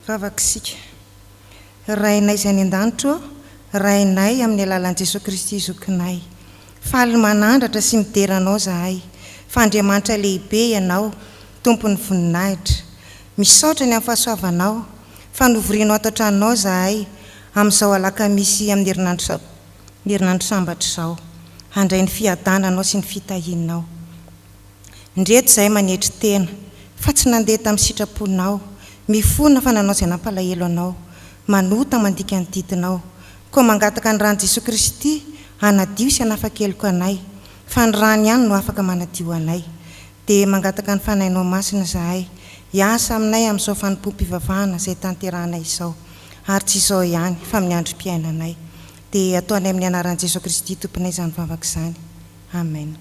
Hivavaka isika. Rainay izay any an-danitra ô, Rainay amin'ny alalan'i Jesoa Kristy Zokinay. Faly manandratra sy midera Anao izahay, fa Andriamanitra lehibe Ianao, Tompon'ny voninahitra. Misaotra ny amin'ny fahasoavanao, fa novorianao ato an-tranonao izahay, amin'izao alakamisy amin'ny herinandro herinandro sambatra izao, handray ny fiadananao sy ny fitahianao. Ndreto izahay manetry tena, fa tsy nandeha tamin'ny sitraponao, mifona fa nanao izay nampalahelo Anao, manota mandika ny didinao. Koa mangataka ny ran'i Jesoa Kristy hanadio sy hanafa-keloka anay, fa ny rany ihany no afaka manadio anay. Dia mangataka ny Fanahinao Masina izahay, hiasa aminay amin'izao fanompoam-pivavahana izay tanterahanay izao, ary tsy izao ihany, fa amin'ny androm-piainanay. Dia ataonay amin'ny anaran'i Jesoa Kristy Tomponay izany vavaka izany. Amen.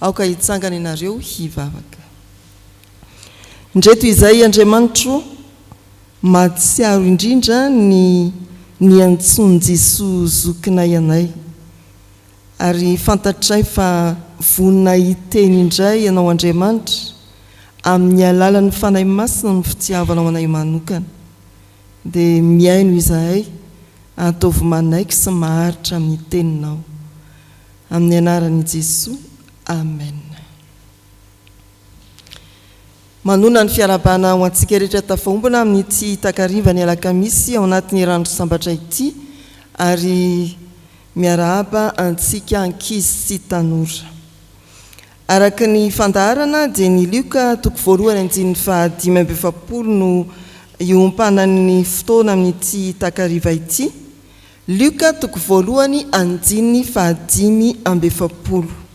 Aoka hitsangana ianareo hivavaka. Indreto izay Andriamanitro mahatsiaro indrindra ny niantsoan'i Jesoa zokinay anay, ary fantatray fa vonona hiteny indray Ianao Andriamanitra amin'ny alalan'ny Fanahy Masina no fitiavanao anay manokana. Dia mihaino izahay, ataovy manaiky sy maharitra amin'ny teninao. Amin'ny anaran'i Jesoa, Amen. Manona ny fiarahabana ho antsika rehetra tafaombona amin'ity takariva ny alakamisy ao anatin'ny herinandro sambatra ity ary miarahaba antsika ankizy sy tanora. Araka ny fandaharana dia ny Lioka toko voalohany andininy faha 45 no iompanan'ny fotoana amin'ity takariva ity. Lioka toko voalohany andininy faha 45.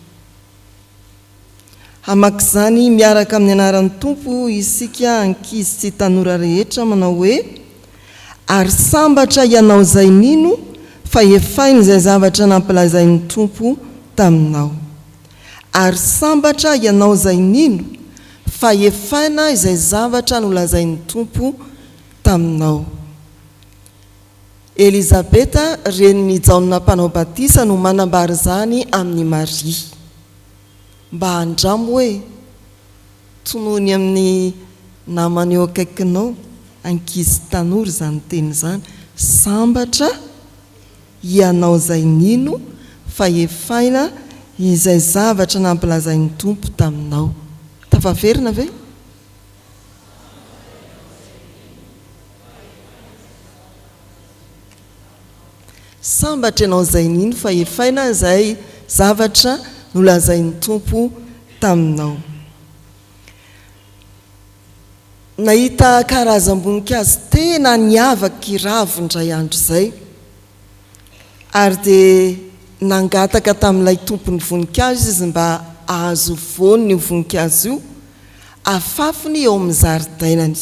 Hamaky izany miaraka amin'ny anaran'ny Tompo isika ankizy sy tanora rehetra manao hoe, Ary sambatra ianao izay nino fa efainy izay zavatra nampilazain'ny Tompo taminao. Ary sambatra ianao izay nino fa efaina izay zavatra nolazain'ny Tompo taminao. Elizabeta, renin'i Jaona Mpanao Batisa no manambara izany amin'i Maria. Mba andramo hoe tonony amin'ny namana eo akaikinao, ankizy tanora izany teny izany, Sambatra hianao izay nino fa efaina izay zavatra nampilazain'ny Tompo taminao. Tafaverina ve? Sambatra ianao izay nino fa efaina izay zavatra nolazain'ny Tompo taminao. Nahita karazam-boninkazo tena niavaka i Ravo indray andro izay, ary dia nangataka tamin'ilay tompon'ny voninkazo izy mba hahazo voany io voninkazo io, afafiny eo amin'ny zaridainany.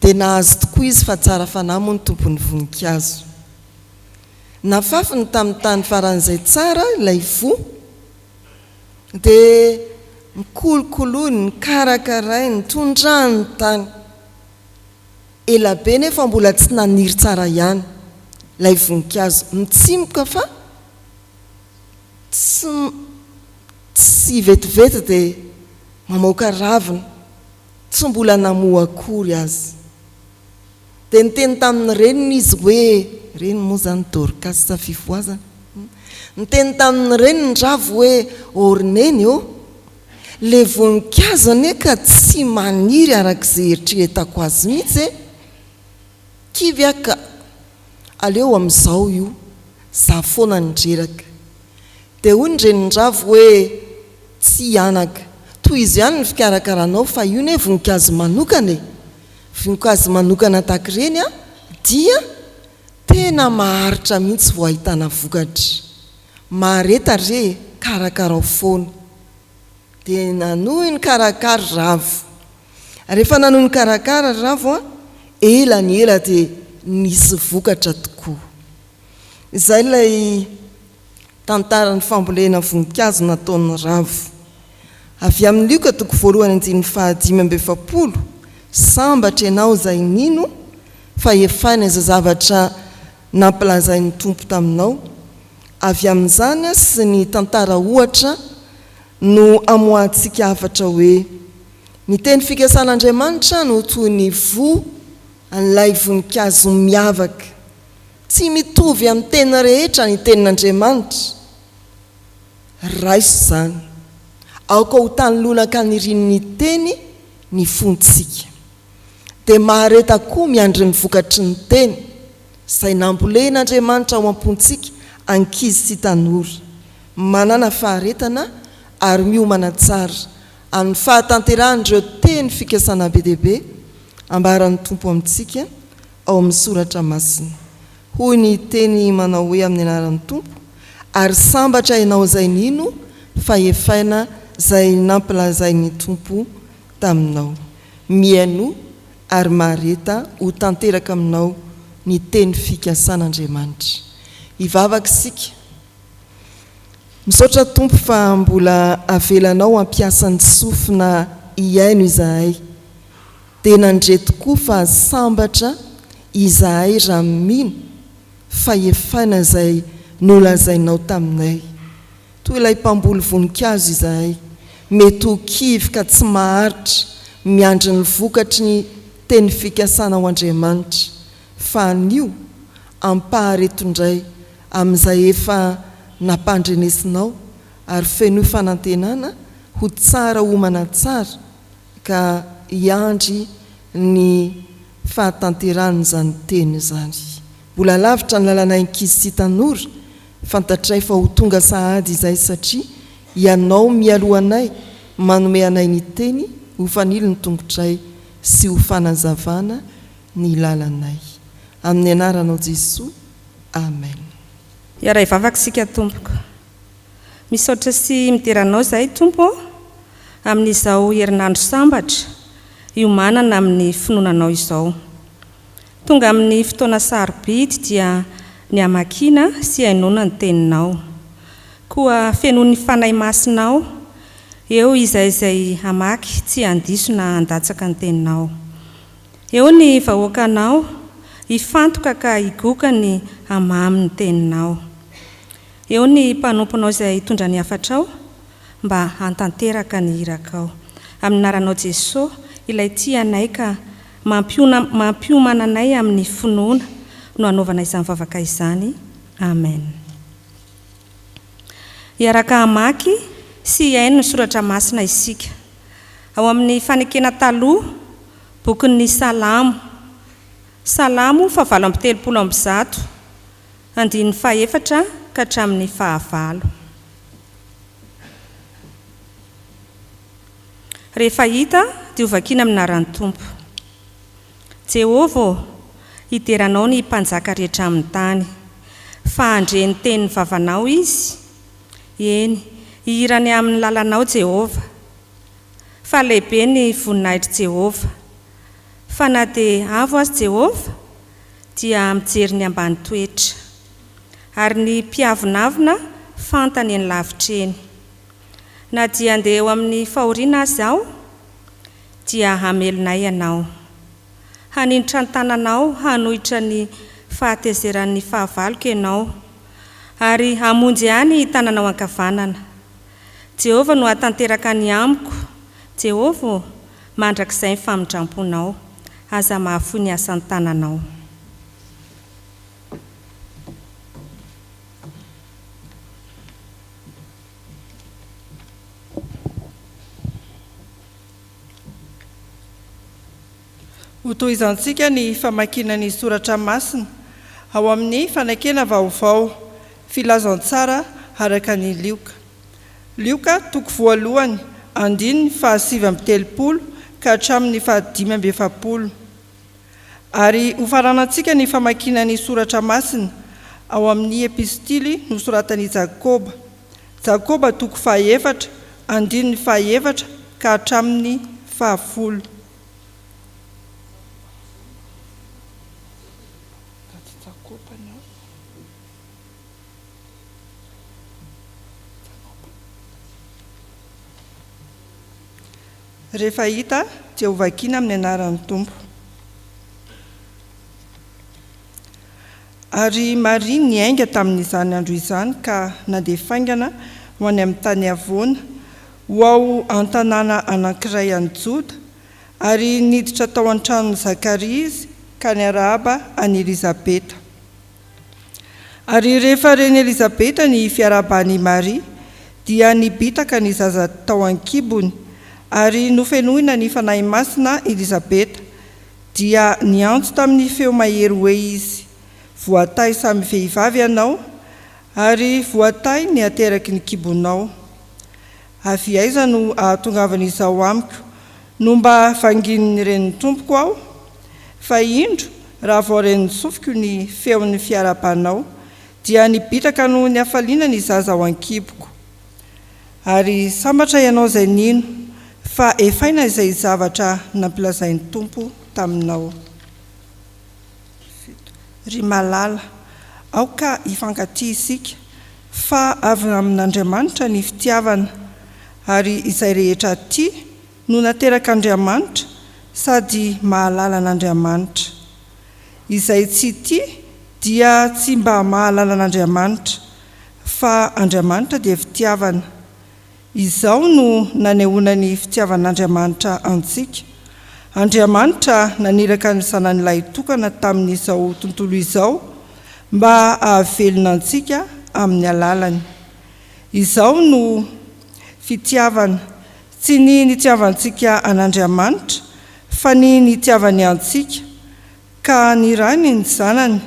Dia nahazo tokoa izy fa tsara fanahy moa ny tompon'ny voninkazo. Nafafiny tamin'ny tany faran'izay tsara ilay voa, dia nokolokoloiny, nokarakarainy, tondrahany ny tany. Ela be nefa mbola tsy naniry tsara ihany ilay voninkazo. Mitsimoka fa tsy tsy vetivety dia mamoaka ravina. Tsy mbola namoa akory aza. Dia niteny tamin'ny reniny izy hoe, reniny moa izany Dorcas fifohazana, niteny tamin'ny reniny Ravo hoe, ô ry neny ô, le voninkazo anie ka tsy maniry araka izay eritreretako azy mihitsy e! Kivy aho ka, aleo amin'izao io, za foana nidreraka. Dia hoy ny renin-dRavo hoe, Tsia anaka, tohizo ihany ny fikarakaranao fa io ne voninkazo manokana e! Voninkazo manokana tahaka ireny an, dia tena maharitra mihitsy vao ahitana vokatra. Mahareta re e, karakarao foana. Dia nanohy nikarakara Ravo. Rehefa nanohy nikarakara Ravo an, ela ny ela dia nisy vokatra tokoa. Izay ilay Tantaran'ny fambolena voninkazo nataon'i Ravo. Avy amin'i Lioka toko voalohany andininy faha 45, Sambatra ianao izay nino fa efaina izay zavatra nampilazain'ny Tompo taminao. Avy amin'izany sy ny tantara ohatra no amoahantsika hafatra hoe. Ny teny fikasan'Andriamanitra no toy ny voa an'ilay voninkazo miavaka. Tsy mitovy amin'ny teny rehetra ny tenin'Andriamanitra. Raiso izany. Aoka ho tany lonaka nirian'ny teny ny fontsika. Dia mahareta koa miandry ny vokatry ny teny, izay nambolen'Andriamanitra ao am-pontsika ankizy sy tanora. Manàna faharetana ary miomana tsara amin'ny fahatanterahan'ireo teny fikasana be dia be ambaran'ny Tompo amintsika ao amin'ny Soratra Masina. Hoy ny teny manao hoe amin'ny anaran'ny Tompo, Ary sambatra ianao izay nino fa efaina izay nampilazain'ny Tompo taminao. Mihainoa ary mahareta ho tanteraka aminao ny teny fikasan'Andriamanitra. Hivavaka isika. Misaotra Tompo fa mbola avelanao hampiasa ny sofina hihaino izahay. Dia nandre tokoa fa sambatra izahay raha mino fa efaina izay nolazainao taminay. Toy ilay mpamboly voninkazo izahay, mety ho kivy ka tsy maharitra miandry ny vokatry ny teny fikasana ho Andriamanitra, fa anio, ampahareto indray amin'izay efa nampandrenesinao ary fenoy fanantenana ho tsara homana tsara ka hiandry ny fahatanterahan'izany teny izany. Mbola lavitra ny lalanay ankizy sy tanora, fantatray fa ho tonga sahady izay satria Ianao mialoha anay manome anay ny teny ho fanilo ny tongotray sy ho fanazavana ny lalanay. Amin'ny anaranao Jesoa. Amen. Hiara-hivavaka isika tompoko. Misaotra sy midera Anao izahay Tompo ô, amin'izao herinandro sambatra iomanana amin'ny finoana Anao izao. Tonga amin'ny fotoana sarobidy dia ny hamakiana sy hainoana ny Teninao. Koa fenoy ny Fanahy Masinao eo izay izay hamaky tsy handiso na handatsaka ny Teninao. Eo ny vahoakanao hifantoka ka higoka ny hamamy ny Teninao. Eo ny mpanomponao izay hitondra ny hafatrao mba hantanteraka ny irakao. Amin'ny anaranao Jesoa, ilay tia anay ka mampiona mampiomana anay amin'ny finoana no anaovana izany vavaka izany. Amen. Hiaraka hamaky sy hihaino ny soratra masina isika. Ao amin'ny Fanekena Taloha, bokin'ny Salamo. Salamo fahavalo 133. Andininy fahefatra ka hatramin'ny fahavalo. Rehefa hita, dia hovakina amin'ny anaran'ny Tompo. Jehovah ô, hidera Anao ny mpanjaka rehetra amin'ny tany, fa handre ny tenin'ny vavanao izy, eny, hihira ny amin'ny lalanao Jehovah. Fa lehibe ny voninahitr'i Jehovah. Fa na dia avo aza Jehovah, dia mijery ny ambany toetra. Ary ny mpiavonavona fantany eny lavitra eny. Na dia handeha eo amin'ny fahoriana aza aho, dia hamelona ahy Ianao. Haninitra ny tananao hanohitra ny fahatezeran'ny fahavaloko Ianao, ary hamonjy ahy ny tananao ankavanana. Jehovah no hahatanteraka ny amiko, Jehovah ô, mandrakizay ny famindramponao. Aza mahafoy ny asan'ny tananao. Hotohizantsika ny famakiana ny soratra masina ao amin'ny Fanekena Vaovao, Filazantsara araka an'i Lioka. Lioka toko voalohany andininy faha 39 ka hatramin'ny faha 45. Ary hofaranantsika ny famakiana ny soratra masina ao amin'ny epistily nosoratan'i Jakoba. Jakoba toko fahaefatra andininy fahaefatra ka hatramin'ny fahafolo. Rehefa hita dia ho vakiana amin'ny anaran'ny Tompo. Ary Maria niainga tamin'izany andro izany ka nandeha faingana ho any amin'ny tany havoana, ho ao an-tanàna anankiray any Joda, ary niditra tao an-tranon'i Zakaria izy ka niarahaba an'i Elizabeta. Ary rehefa ren'i Elizabeta ny fiarahaban'i Maria, dia nibitaka ny zaza tao an-kibony, ary nofenoina ny Fanahy Masina Elizabeta, dia niantso tamin'ny feo mahery hoe izy, Voatahy samy vehivavy ianao, ary voatahy ny ateraky ny kibonao. Avy aiza no ahatongavan'izao amiko, no mba vanginin'ny renin'ny Tompoko aho? Fa indro, raha vao ren'ny sofiko ny feon'ny fiarahabanao, dia nibitaka noho ny hafaliana ny zaza ao an-kiboko. Ary sambatra ianao izay nino, fa efaina izay zavatra nampilazain'ny Tompo taminao. Ry malala, aoka hifankatia isika, fa avy amin'Andriamanitra ny fitiavana, ary izay rehetra tia no naterak'Andriamanitra sady mahalala an'Andriamanitra. Izay tsy tia dia tsy mba mahalala an'Andriamanitra, fa Andriamanitra dia fitiavana. Izao no nanehoana ny fitiavan'Andriamanitra antsika, Andriamanitra naniraka ny Zanany Lahitokana tamin'izao tontolo izao mba hahavelona antsika amin'ny alalany. Izao no fitiavana, tsy ny nitiavantsika an'Andriamanitra, fa ny nitiavany antsika, ka nirahiny ny Zanany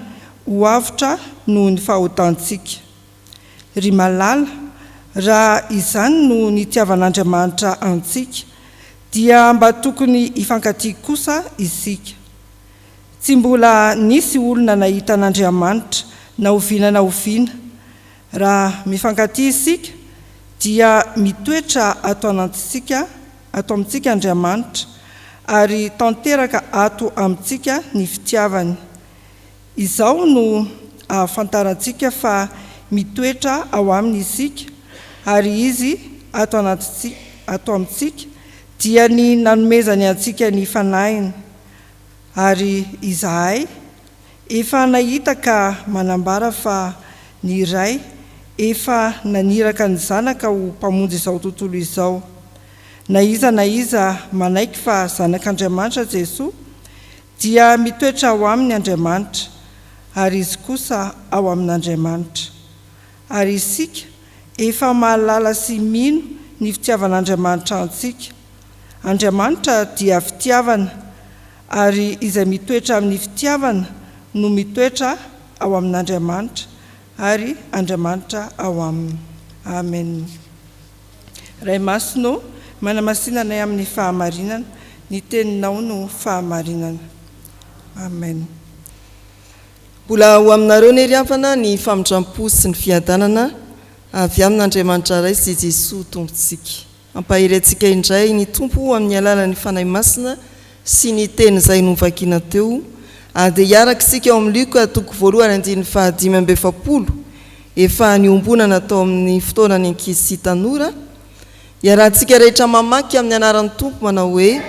ho avotra noho ny fahotantsika. Ry malala, raha izany no nitiavan'Andriamanitra antsika, dia mba tokony hifankatia kosa isika. Tsy mbola nisy olona nahita an'Andriamanitra na oviana na oviana. Raha mifankatia isika, dia mitoetra ato anantintsika, ato amintsika Andriamanitra, ary tanteraka ato amintsika ny fitiavany. Izao no ahafantarantsika fa mitoetra ao Aminy isika, ary Izy ato anatintsika, ato amintsika, dia ny nanomezany antsika ny Fanahiny. Ary izahay efa nahita ka manambara fa ny Ray efa naniraka ny Zanaka ho Mpamonjy izao tontolo izao. Na iza na iza manaiky fa Zanak'Andriamanitra Jesoa, Dia mitoetra ao aminy Andriamanitra, ary izy kosa ao amin'Andriamanitra. Ary isika efa mahalala sy mino ny fitiavan'Andriamanitra antsika. Andriamanitra dia fitiavana, ary izay mitoetra amin'ny fitiavana no mitoetra ao amin'Andriamanitra, ary Andriamanitra ao aminy. Amen. Ray Masina ô, manamasina anay amin'ny fahamarinana, ny Teninao no fahamarinana. Amen. Mbola ho aminareo anie ry havana ny famindrampo sy ny fiadanana avy amin'Andriamanitra Ray sy Jesoa Tompontsika. Hampahery antsika indray ny Tompo amin'ny alalan'ny Fanahy Masina sy ny teny izay novakiana teo, ary dia hiaraka isika ao amin'ny Lioka toko voalohany andininy fahadimy amby 40, efa niombonana tao amin'ny fotoanan'ny ankizy sy tanora. Iarahantsika rehetra mamaky amin'ny anaran'ny Tompo manao hoe,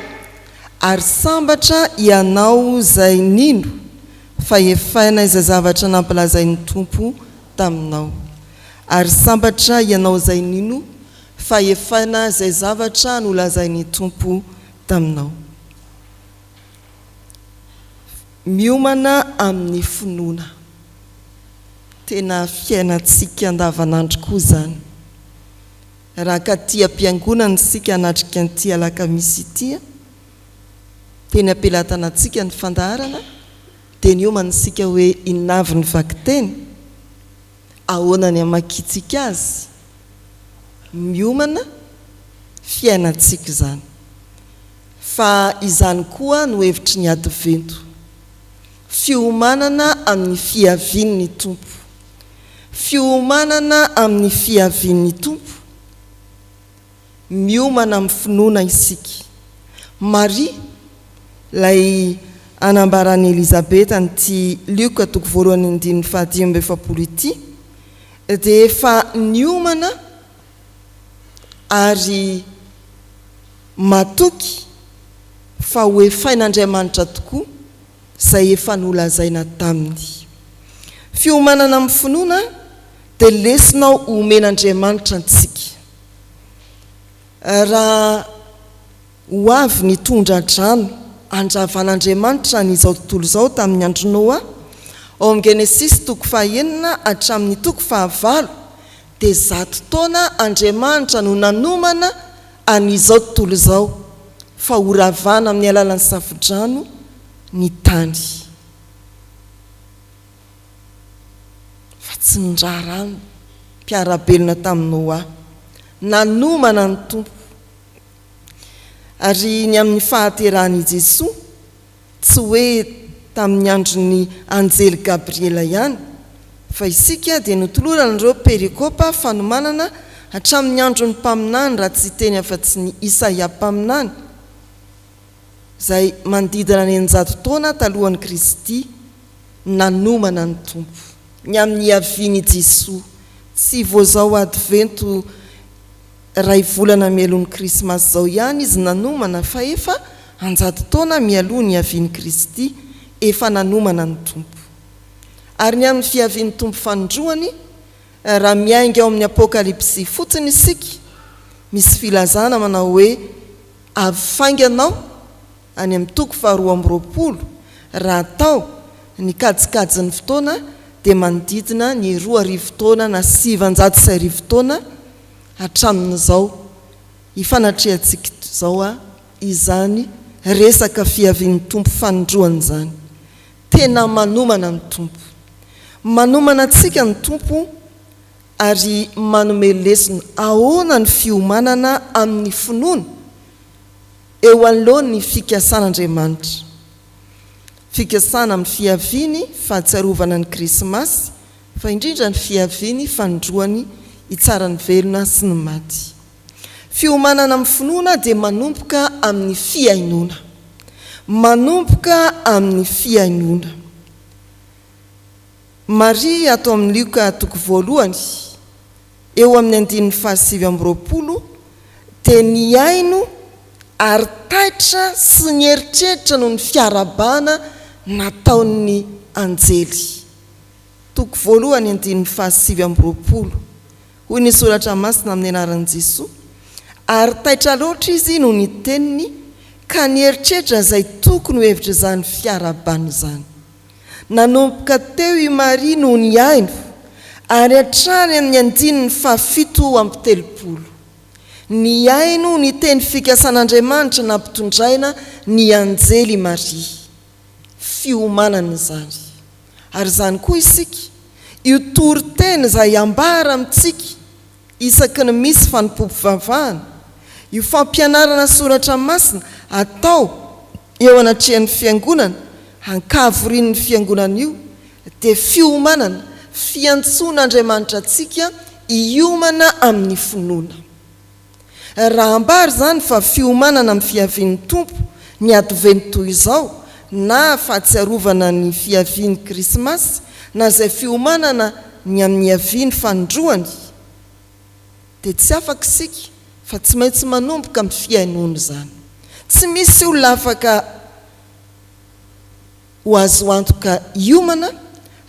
Ary sambatra ianao izay nino fa efaina izay zavatra nampilazain'ny Tompo taminao. Ary sambatra ianao izay nino fa efaina izay zavatra nolazain'ny Tompo taminao. Miomana amin'ny finoana. Tena fiainantsika andavanandro koa izany. Raha ka aty am-piangonana isika hanatrika an'ity alakamisy ity, teny am-pelatanantsika ny fandaharana, dia niomana isika hoe inona avy ny vakiteny? Ahoana ny hamakiantsika azy? Miomana, fiainantsika izany. Fa izany koa no hevitry ny Advento. Fiomanana amin'ny fiavian'ny Tompo. Fiomanana amin'ny fiavian'ny Tompo. Miomana amin'ny finoana isika. Maria, ilay anambaran'i Elizabeta an'ity Lioka toko voalohany andininy fahadimy amby 40 ity, dia efa niomana ary matoky fa ho efain'Andriamanitra tokoa izay efa nolazaina taminy. Fiomanana amin'ny finoana dia lesona omen'Andriamanitra antsika. Raha ho avy ny tondra-drano handravan'Andriamanitra an' izao tontolo izao tamin'ny andron'i Noa, ao amin'ny Genesisy toko fahenina hatramin'ny toko fahavalo, dia zato taona Andriamanitra no nanomana an' izao tontolo izao fa horavana amin'ny alalan'ny safodrano ny tany. Fa tsy niraharaha ny mpiara-belona tamin'i Noa. Nanomana ny Tompo. Ary ny amin'ny fahaterahan' i Jesoa, tsy hoe tamin'ny andron'ny anjely Gabriela ihany, fa isika dia notoloran'ireo perikopa fanomanana hatramin'ny andron'ny mpaminany raha tsy hiteny afa-tsy ny Isaia mpaminany, izay manodidina ny 600 taona talohan'i Kristy, nanomana ny Tompo. Ny amin'ny hiavian' i Jesoa, tsy vao izao Advento Iray volana mialoha ny Krismasy izao ihany izy nanomana fa efa anjato taona mialoha ny hiavian'i Kristy efa nanomana ny Tompo. Ary ny amin'ny fiavian'ny Tompo fanindroany, raha miainga ao amin'ny Apokalypsy fotsiny isika, misy filazana manao hoe avy faingana aho any amin'ny toko faharoa 22, raha atao ny kajikajin'ny fotoana dia manodidina ny 2000 taona na 1900 taona hatramin'izao ifanatrehantsika izao izany resaka fiavian'ny Tompo fanindroany izany. Tena manomana ny Tompo. Manomana antsika ny Tompo ary manome lesona ahoana ny fiomanana amin'ny finoana eo anoloan'ny fikasan'Andriamanitra. Fikasana amin'ny fiaviany, fahatsiarovana ny Krismasy, fa indrindra ny fiaviany fanindroany hitsara ny velona sy ny maty. Fiomanana amin'ny finoana dia manomboka amin'ny fihainoana. Manomboka amin'ny fihainoana. Maria ato amin'ny Lioka toko voalohany, eo amin'ny andininy faha 29 dia nihaino ary taitra sy nieritreritra noho ny fiarahabana nataon'ny anjely. Toko voalohany andininy faha 29, Hoy ny Soratra Masina amin'ny anaran'i Jesoa, Ary taitra loatra izy noho ny teniny ka nieritreritra izay tokony ho hevitr'izany fiarahabana izany. Nanomboka teo i Maria no nihaino, ary hatrany amin'ny andininy faha 37. Nihaino ny teny fikasan'Andriamanitra nampitondraina ny anjely i Maria. Fiomanana izany. Ary izany koa isika, io toriteny izay ambara amintsika isaky ny misy fanompoam-pivavahana, io fampianarana soratra masina atao eo anatrehan'ny fiangonana, ankavorian'ny fiangonana io, dia fiomanana, fiantsoan'Andriamanitra antsika hiomana amin'ny finoana. Raha ambara izany fa fiomanana amin'ny fiavian'ny Tompo ny Advento toy izao, na fahatsiarovana ny fiavian'ny Krismasy, na izay fiomanana ny amin'ny hiaviany fanindroany, dia tsy afaka isika fa tsy maintsy manomboka amin'ny fihainoana izany. Tsy misy olona afaka ho azo antoka hiomana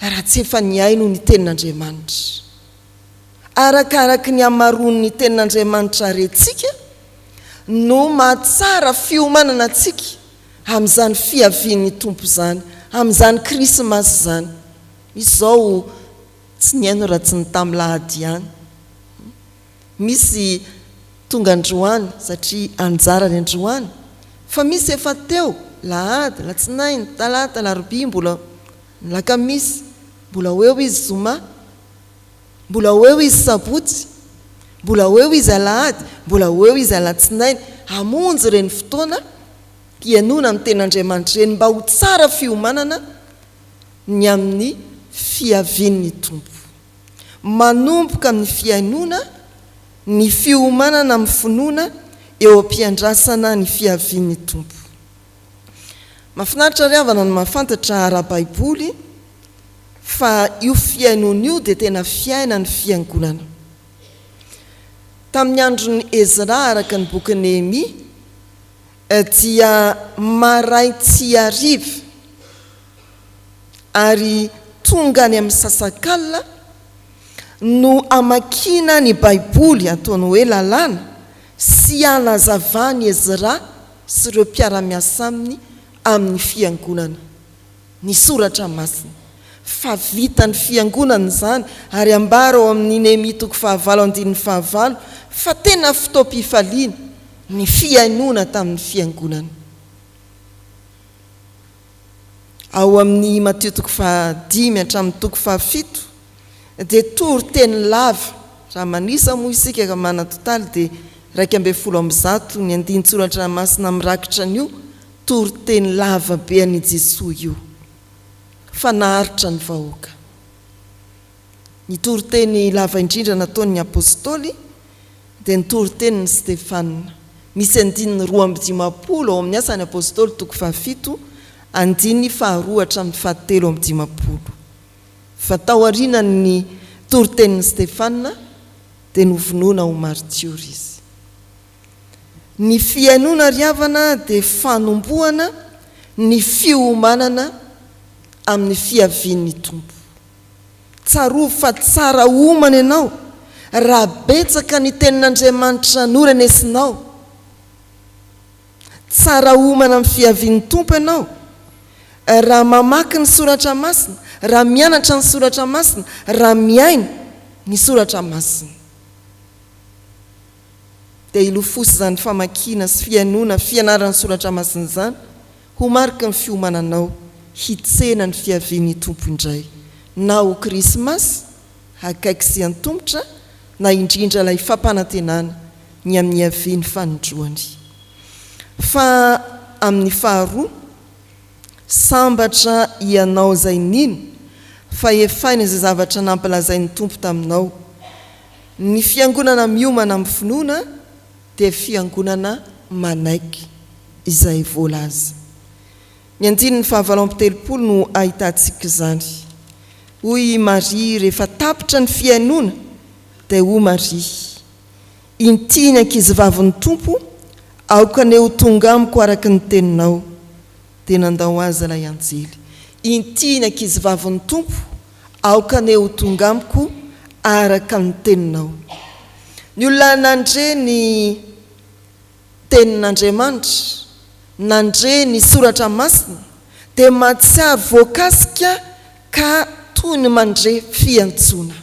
raha tsy efa nihaino ny Tenin'Andriamanitra. Arakaraky ny hamaroan'ny Tenin'Andriamanitra rentsika no mahatsara fiomanana antsika amin'izany fiavian'ny Tompo izany, amin'izany Krismasy izany. Misy izao tsy nihaino raha tsy ny tamin'ny lahady ihany. Misy tonga androany satria anjarany androany, fa misy efa teo, lahady, latsinainy, talata, alarobia, mbola ny lakamisy, mbola ho eo izy zoma. Mbola ho eo izy sabotsy, mbola ho eo izy alahady, mbola ho eo izy alatsinainy, hamonjy ireny fotoana hihainoana ny Tenin'Andriamanitra ireny mba ho tsara fiomanana ny amin'ny fiavian'ny Tompo. Manomboka amin'ny fihainoana ny fiomanana amin'ny finoana eo am-piandrasana ny fiavian'ny Tompo. Mahafinaritra ry havana ny mahafantatra ara-baiboly fa io fihainoana io dia tena fiainan'ny fiangonana. Tamin'ny andron'i Ezra araka ny bokin'i Nehemia dia marain-tsy hariva ary tonga any amin'ny sasak'alina no amakiana ny Baiboly ataony hoe lalàna. sy hanazavan'i Ezra sy ireo mpiara-miasa aminy amin'ny fiangonana ny soratra masina, fa vitan'ny fiangonana izany ary ambara ao amin'ny Nehemia toko fahavalo andininy fahavalo fa tena fotoam-pifaliana ny fihainoana tamin'ny fiangonana. Ao amin'ny Matio toko fahadimy hatramin'ny toko fahafito dia toriteny lava, raha manisa moa isika ka manatotaly dia 111 ny andinin-tsoratra masina mirakitra an'io toriteny lava be an'i Jesoa io. Fa naharitra ny vahoaka. Ny toriteny lava indrindra nataon'ny Apostoly dia ny toritenin'i Stefana. Misy andininy 52 ao amin'ny Asan'ny Apostoly toko fahafito, andininy faharoa hatramin'ny fahatelo amby dimampolo. Fa taorianan'ny toritenin'i Stefana dia novonoina ho maritiora izy. Ny fihainoana ry havana dia fanombohana ny fiomanana amin'ny fiavian'ny Tompo. Tsarovy fa tsara omana ianao raha betsaka ny tenin'Andriamanitra norenesinao. Tsara omana amin'ny fiavian'ny Tompo ianao raha mamaky ny Soratra Masina, raha mianatra ny Soratra Masina, raha mihaino ny Soratra Masina. Dia hilofosy izany famakiana sy fihainoana fianaran'ny Soratra Masina izany ho mariky ny fiomananao hitsena ny fiavian'ny Tompo indray, na ho Krismasy akaiky sy antomotra, na indrindra ilay fampanantenana ny amin'ny hiaviany fanindroany. Fa amin'ny faharoa, sambatra hianao izay nino fa efaina izay zavatra nampilazain'ny Tompo taminao. Ny fiangonana miomana amin'ny finoana dia fiangonana manaiky izay voalaza. Ny andininy fahavalo amby telopolo no ahitantsika izany. Hoy i Maria rehefa tapitra ny fihainoana dia hoy Maria, Inty ny ankizivavin'ny Tompo, aoka anie ho tonga amiko araka ny teninao. Dia nandao azy ilay anjely. Inty ny ankizivavin'ny Tompo, aoka anie ho tonga amiko araka ny teninao. Ny olona nandre ny Tenin'Andriamanitra, nandre ny Soratra Masina, dia mahatsiaro voakasika ka toy ny mandre fiantsoana.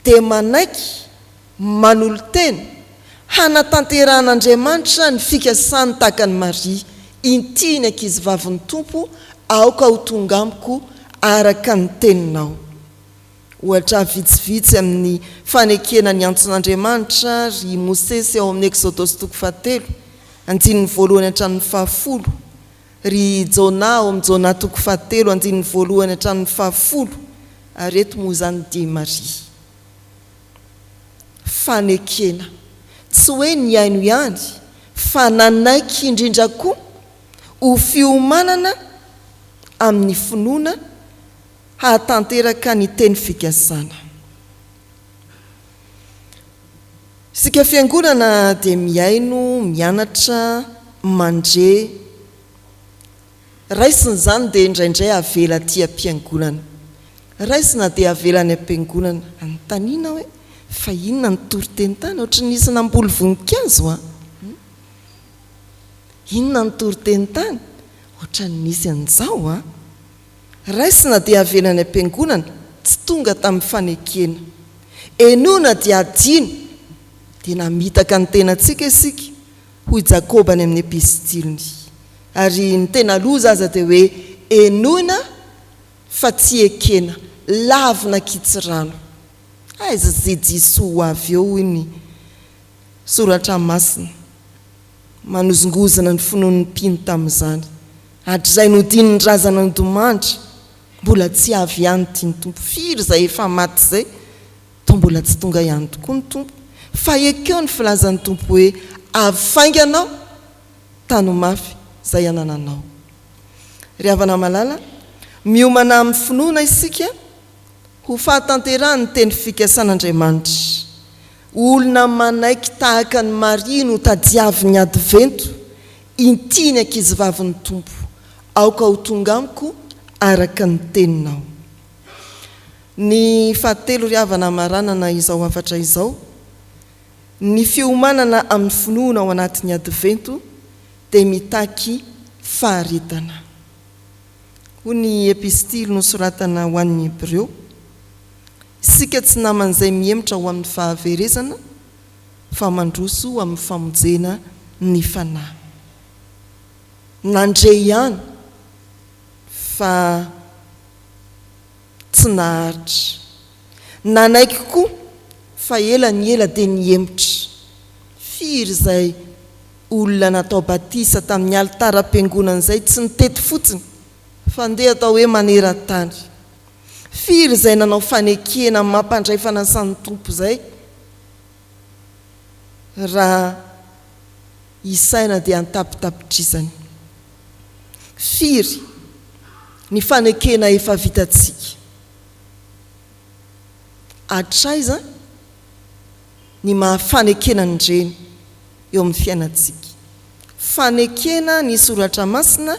Dia manaiky, manolo-tena, hanatanterahan'Andriamanitra ny fikasany tahaka an'i Maria, Inty ny ankizivavin'ny Tompo, aoka ho tonga amiko araka ny teninao. Ohatra vitsivitsy amin'ny fanekena ny antson'Andriamanitra ry Mosesy ao amin'ny Eksodosy toko fahatelo, andininy voalohany hatramin'ny fahafolo, ry Jona ao amin'ny Jona toko fahatelo, andininy voalohany hatramin'ny fahafolo, ary eto moa izany dia Maria. Fanekena. Tsy hoe nihaino ihany fa nanaiky indrindra koa ho fiomanana amin'ny finoana hahatanteraka ny teny fikasana. Isika Fiangonana dia mihaino, mianatra, mandre. Raisina izany dia indraindray avela aty am-piangonana. Raisina dia avela any am-piangonana. Anontaniana hoe, fa inona ny toriteny tany? Ohatry ny nisy namboly voninkazo an! Inona ny toriteny tany? Ohatran'ny nisy an'izao an! Raisina dia avela any am-piangonana, tsy tonga tamin'ny fanekena. Henoina dia adino, dia namitaka ny tenantsika isika, hoy Jakoba any amin'ny epistiliny. Ary ny tena loza aza dia hoe henoina fa tsy ekena, lavina kitsirano. Aiza izay Jesoa ho avy eo hoy ny Soratra Masina. Manozongozona ny finoan'ny mpino tamin'izany. Hatrizay nodian'ny razana nodimandry, mbola tsy avy ihany ity ny Tompo. Firy izay efa maty izay, toa mbola tsy tonga ihany tokoa ny Tompo. Fa ekeo ny filazan'ny Tompo hoe, Avy faingana Aho, tano mafy izay anananao. Ry havana malala, miomana amin'ny finoana isika ho fahatanterahan'ny teny fikasan'Andriamanitra. Olona manaiky tahaka an'i Maria no tadiavin'ny Advento, Inty ny ankizivavin'ny Tompo, aoka ho tonga amiko araka ny teninao. Ny fahatelo ry havana hamaranana izao hafatra izao. Ny fiomanana amin'ny finoana ao anatin'ny Advento dia mitaky faharetana. Hoy ny epistily nosoratana ho an'ny Hebreo, Isika tsy naman'izay mihemotra ho amin'ny fahaverezana, fa mandroso ho amin'ny famonjena ny fanahy. Nandre ihany fa tsy naharitra. Nanaiky koa fa ela ny ela dia nihemotra. Firy izay olona natao batisa tamin'ny alitaram-piangonana izay tsy nitety fotsiny fa ndeha atao hoe maneran-tany. Firy izay nanao fanekena mampandray fanasan'ny Tompo izay raha isaina dia an-tapitapitrisany. Firy ny fanekena efa vitantsika? Hatraiza ny maha fanekena an'ireny eo amin'ny fiainantsika? Fanekena ny Soratra Masina,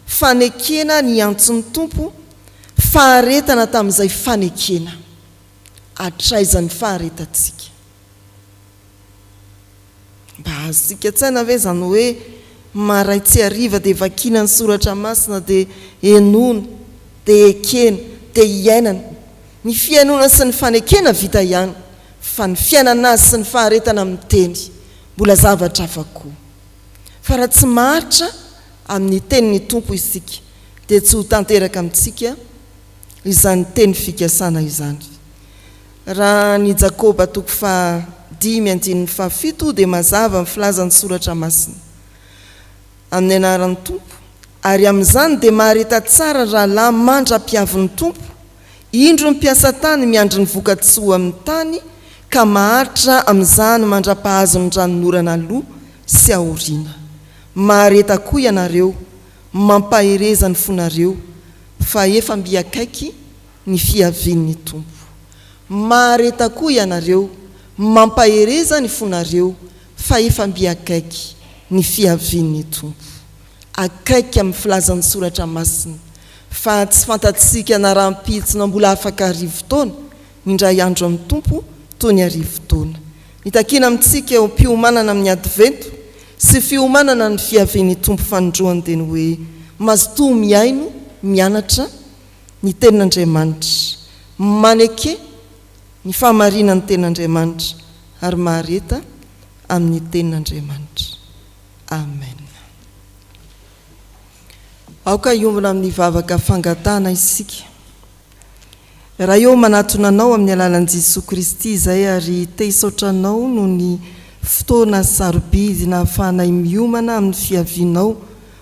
fanekena ny antson'ny Tompo, faharetana tamin'izay fanekena. Hatraiza ny faharetantsika? Mba azontsika an-tsaina ve izany hoe maray-tsy hariva dia vakiana ny soratra masina dia henoina, dia ekena, dia iainana? Ny fihainoana sy ny fanekena vita ihany fa ny fiainana azy sy ny faharetana amin'ny teny mbola zavatra hafa koa. Fa raha tsy maharitra amin'ny tenin'ny Tompo isika dia tsy ho tanteraka amintsika izany teny fikasana izany. Raha ny Jakoba toko faha dimy andininy faha fito dia mazava ny filazan'ny Soratra Masina. Amin'ny anaran'ny Tompo, ary amin'izany dia mahareta tsara rahalahy mandra-piavin'ny Tompo, indro ny mpiasa tany miandry ny voka-tsoa amin'ny tany ka maharitra amin'izany mandra-pahazon'ny ranonorana aloha sy aoriana. Mahareta koa ianareo, mampahereza ny fonareo, fa efa mby akaiky ny fiavian'ny Tompo. Mahareta koa ianareo, mampahereza ny fonareo, fa efa mby akaiky ny fiavian'ny Tompo. Akaiky amin'ny filazan'ny Soratra Masina, fa tsy fantatsika na rahampitso na mbola afaka arivotaona, ny indray andro amin'ny Tompo toy ny arivotaona. Ny takiana amintsika eo am-piomanana amin'ny Advento sy fiomanana ny fiavian'ny Tompo fanindroany dia ny hoe mazotoa mihaino, mianatra, ny Tenin'Andriamanitra, maneke ny fahamarinan'ny Tenin'Andriamanitra ary mahareta amin'ny Tenin'Andriamanitra. Amen. Aoka hiombona amin'ny vavaka fangatahana isika. Ray ô, manatona Anao amin'ny alalan'i Jesoa Kristy izay ary te hisaotra Anao noho ny fotoana sarobidy nahafahanay miomana amin'ny fiavianao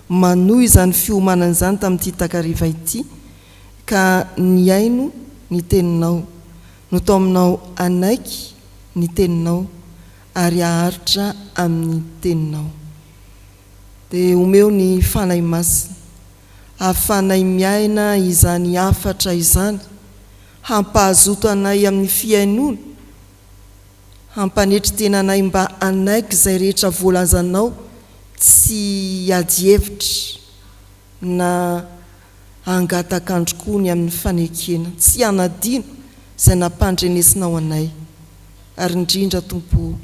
manohy izany fiomanana izany tamin'ity takariva ity ka nihaino ny teninao, notaominao hanaiky ny teninao ary haharitra amin'ny teninao. Dia omeo ny Fanahy Masina hahafahanay miaina izany hafatra izany, hampahazoto anay amin'ny fihainoana, Hampanetry tena anay mba hanaiky izay rehetra voalazanao tsy hiady hevitra na hangatak'andro koa ny amin'ny fanekena tsy hanadino izay nampandrenesinao anay ary indrindra Tompo o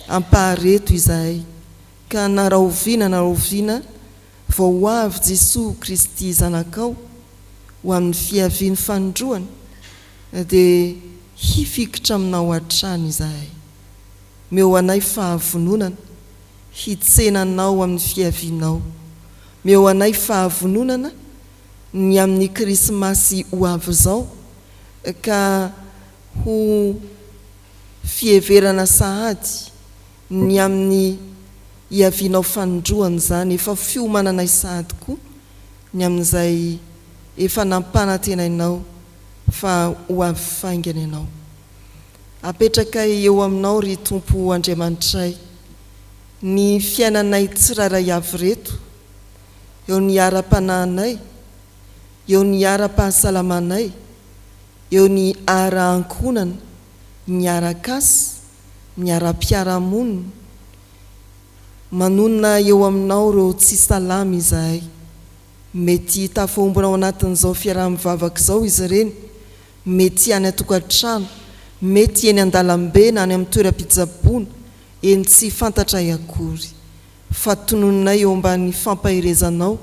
ampahareto izahay ka na rahoviana na rahoviana vao ho avy Jesoa Kristy Zanakao ho amin'ny fiaviany fanindroany dia hifikitra aminao hatrany izahay. Meo anay fahavononana hitsena anao amin'ny fiavianao. Meo anay fahavononana ny amin'ny Krismasy ho avy izao ka ho fiheverana sahady ny amin'ny hiavianao fanindroany izany. Efa fiomananay sahady koa ny amin'izay efa nampanantenainao fa ho avy faingana Ianao. Apetrakay eo Aminao, ry Tompo Andriamanitray, ny fiainanay tsirairay avy ireto, eo ny ara-panahinay, eo ny ara-pahasalamanay, eo ny ara-ankohonana, ny ara-kasa, ny ara-piarahamonina. Manonona eo Aminao ireo tsy salama izahay. Mety tafaombona ao anatin'izao fiaraha-mivavaka izao izy ireny, mety any an-tokantrano, mety eny an-dalambe na any amin'ny toeram-pitsaboana. Eny tsy fantatray akory. Fa tononinay eo ambany fampaherezanao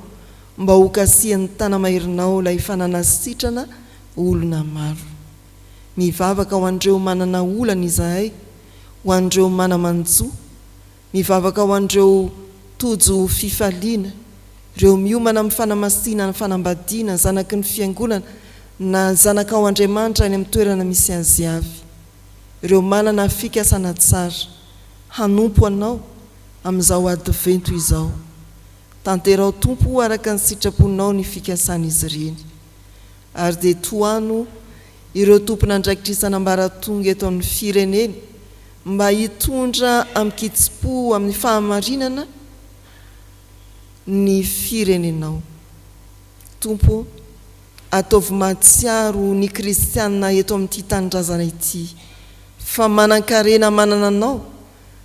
mba ho kasihan'ny tana-maherinao ilay fananasitrana olona maro. Mivavaka ho an'ireo manana olana izahay, ho an'ireo mana-manjo, mivavaka ho an'ireo tojo fifaliana, ireo miomana amin'ny fanamasinana fanambadiana, zanaky ny Fiangonana na zanakao Andriamanitra any amin'ny toerana misy azy avy, ireo manana fikasana tsara hanompo Anao amin'izao Advento izao. Tanterao Tompo o araka ny sitraponao ny fikasan'izy ireny. Ary dia tohano ireo tompon'andraikitra isan'ambaratonga eto amin'ny firenena mba hitondra amin-kitsim-po amin'ny fahamarinana ny firenenao. Tompo ô, ataovy mahatsiaro ny kristiana eto amin'ity tanindrazana ity fa manan-karena manana Anao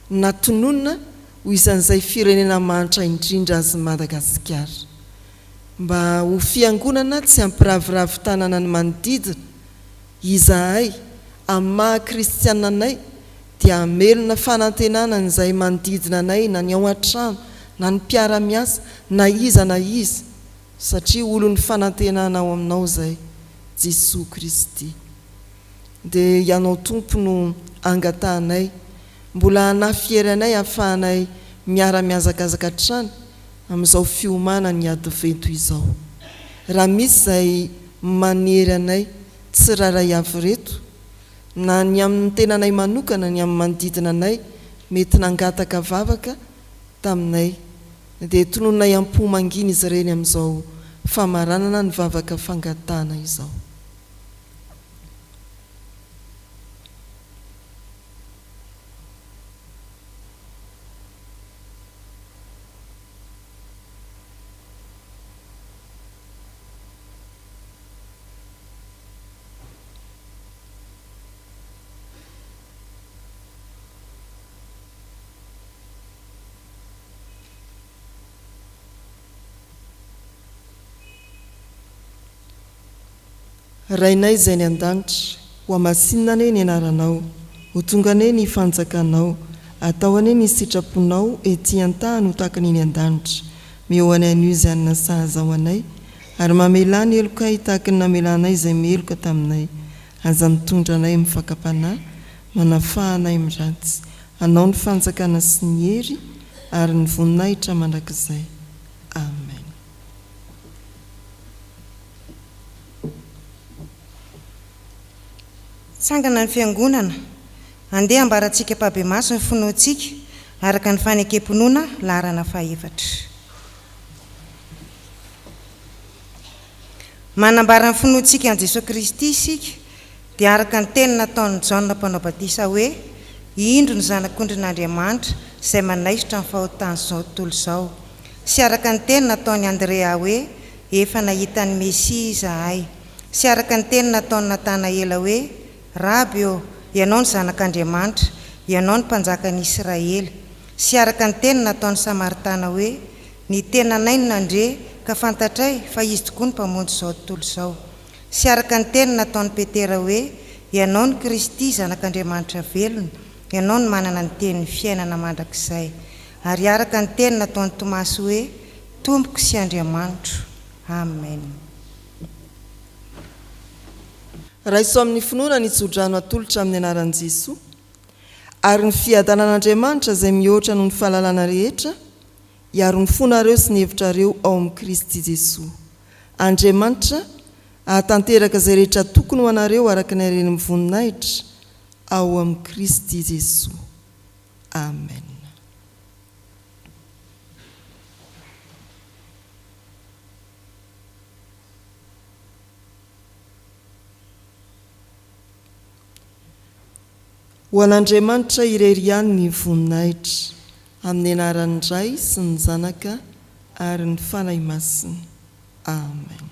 na tononina ho isan'izay firenena mahantra indrindra azy Madagasikara. Mba ho fiangonana tsy hampiraviravy tanana ny manodidina, izahay, amin'ny maha kristiana anay, dia hamelona fanantenana an'izay manodidina anay na ny ao an-trano, na ny mpiara-miasa, na iza na iza, satria olon'ny fanantenana ao aminao izay, Jesoa Kristy. Dia Ianao Tompo no angatahanay, mbola hanafy hery anay hahafahanay miara-mihazakazaka hatrany amin'izao fiomana ny Advento izao. Raha misy izay manery anay tsirairay avy ireto, na ny amin'ny tenanay manokana, ny amin'ny manodidina anay, mety nangataka vavaka taminay, dia tononinay am-po mangina izy ireny amin'izao famaranana ny vavaka fangatahana izao. Rainay izay any an-danitra, hohamasinina anie ny anaranao, ho tonga anie ny fanjakanao, atao anie ny sitraponao ety an-tany ho tahaka ny eny an-danitra. Meo anay anio izay hanina sahaza ho anay, ary mamelà ny helokay tahaka ny namelanay izay meloka taminay. Aza mitondra anay amin'ny fakam-panahy, manafaha anay amin'ny ratsy. Anao ny fanjakana sy ny hery ary ny voninahitra mandrakizay. Amen. Tsangana ny Fiangonana. Andeha hambarantsika ampahibemaso ny finoantsika araka ny fanekem-pinoana laharana fahefatra. Manambara ny finoantsika an'i Jesoa Kristy isika dia araka ny teny nataon'i Jaona Mpanao Batisa hoe, Indro ny Zanak'ondrin'Andriamanitra izay manaisotra ny fahotan'izao tontolo izao. Sy araka ny teny nataon'i Andrea hoe, Efa nahita ny Mesia izahay. Sy araka ny teny nataon'i Natanaela hoe, Raby ô, Ianao no Zanak'Andriamanitra, Ianao no Mpanjakan'i Israely. Sy araka ny teny nataon'ny Samaritana hoe, Ny tenanay no nandre, ka fantatray fa Izy tokoa no Mpamonjy izao tontolo izao. Sy araka ny teny nataon'i Petera hoe, Ianao no Kristy, Zanak'Andriamanitra velona, Ianao no manana ny tenin'ny fiainana mandrakizay. Ary araka ny teny nataon'i Tomasy hoe, Tompoko sy Andriamanitro. Amen. Raiso amin'ny finoana ny tsodrano atolotra amin'ny anaran'i Jesoa, ary ny fiadanan'Andriamanitra izay mihoatra noho ny fahalalana rehetra, hiaro ny fonareo sy ny hevitrareo ao amin'i Kristy Jesoa. Andriamanitra hahatanteraka izay rehetra tokony ho anareo araka ny haren'ny voninahitra ao amin'i Kristy Jesoa. Amen. Ho an'Andriamanitra irery ihany ny voninahitra, amin'ny anaran'ny Ray sy ny Zanaka ary ny Fanahy Masina. Amen.